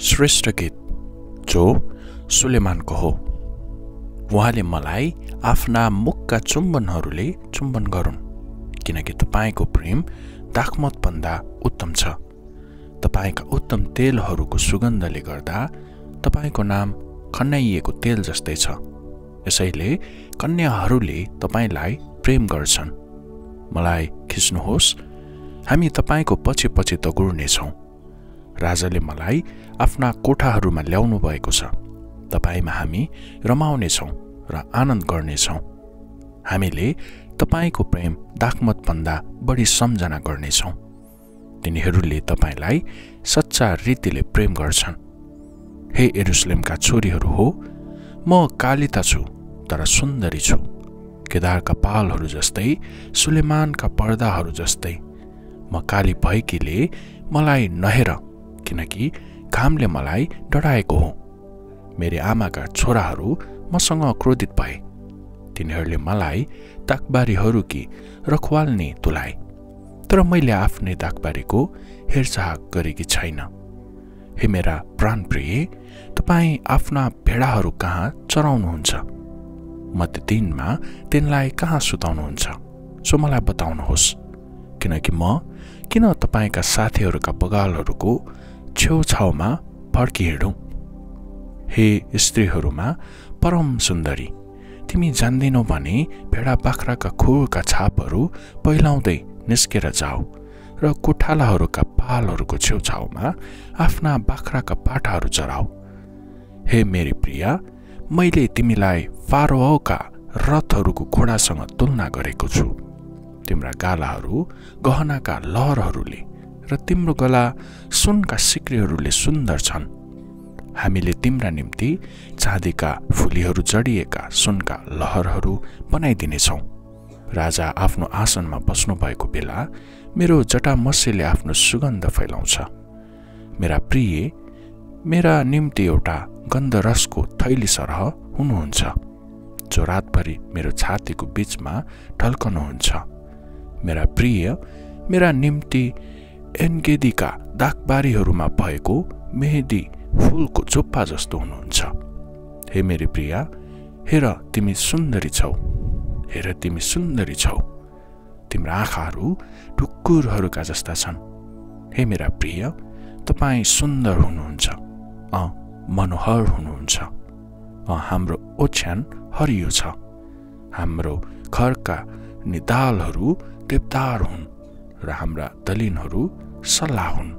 श्रेष्ठ गीत जो सुलेमानको हो। उहाँले मलाई आफ्ना मुखका चुम्बनहरूले चुम्बन गरून्, किनकि तपाईको प्रेम दाखमतभन्दा उत्तम छ। तपाईका उत्तम तेलहरूको सुगन्धले गर्दा तपाईको नाम खन्याइएको तेल जस्तै छ। यसैले कन्याहरूले तपाईलाई प्रेम गर्छन्। मलाई खिच्नुहोस्, हामी तपाईको पछि पछि दगुर्नेछौँ। राजाले मलाई आफ्ना कोठाहरूमा ल्याउनु भएको छ। तपाईमा हामी रमाउनेछौँ र आनन्द गर्नेछौँ। हामीले तपाईको प्रेम दाखमतभन्दा बढी सम्झना गर्नेछौँ। तिनीहरूले तपाईलाई सच्चा रीतिले प्रेम गर्छन्। हे यरुशलेमका छोरीहरू हो, म काली त छु तर सुन्दरी छु। केदारका पालहरू जस्तै, सुलेमानका पर्दाहरू जस्तै। म काली भएकीले मलाई नहेर, किनकि घामले मलाई डढाएको हो। मेरी आमाका छोराहरू मसँग क्रोधित भए। तिनीहरूले मलाई दागबारीहरूकी रखवाल्ने तुलाए, तर मैले आफ्नै दागबारीको हेरचाह गरेकी छैन। हे मेरा प्राणप्रिय, तपाईँ आफ्ना भेडाहरू कहाँ चराउनुहुन्छ? मध्य दिनमा तिनलाई कहाँ सुताउनुहुन्छ? सो मलाई बताउनुहोस्, किनकि म किन तपाईका साथीहरूका बगालहरूको छेउछाउमा फर्किहिँडौँ? हे स्त्रीहरूमा परम सुन्दरी, तिमी जान्दिनौ भने भेडा बाख्राका खुरका छापहरू पहिलाउँदै निस्केर जाऊ र कोठालाहरूका पालहरूको छेउछाउमा आफ्ना बाख्राका पाठाहरू चराऊ। हे मेरी प्रिया, मैले तिमीलाई फारोहका रथहरूको घोडासँग तुलना गरेको छु। तिम्रा गालाहरू गहनाका लहरहरूले र तिम्रो गला सुनका सिक्रीहरूले सुन्दर छन्। हामीले तिम्रा निम्ति चाँदीका फुलीहरू जडिएका सुनका लहरहरू बनाइदिनेछौँ। राजा आफ्नो आसनमा बस्नु भएको बेला मेरो जटामसीले आफ्नो सुगन्ध फैलाउँछ। मेरा प्रिय, मेरा निम्ति एउटा गन्धरसको थैली सरह हुनुहुन्छ, जो रातभरि मेरो छातीको बीचमा ढल्कनुहुन्छ। मेरा प्रिय, मेरा निम्ति एनगेदीका दागबारीहरूमा भएको मेहदी फूलको चुप्पा जस्तो हुनुहुन्छ। हे मेरी प्रिया, हेर तिमी सुन्दरी छौ। हेर तिमी सुन्दरी छौ। तिम्रा आँखाहरू ढुक्कुरहरूका जस्ता छन्। हे मेरा प्रिय, तपाईँ सुन्दर हुनुहुन्छ। मनोहर हुनुहुन्छ। हाम्रो ओछ्यान हरियो छ। हाम्रो घरका निदालहरू देवदार हुन् र हाम्रा दलिनहरू सल्लाह हुन्।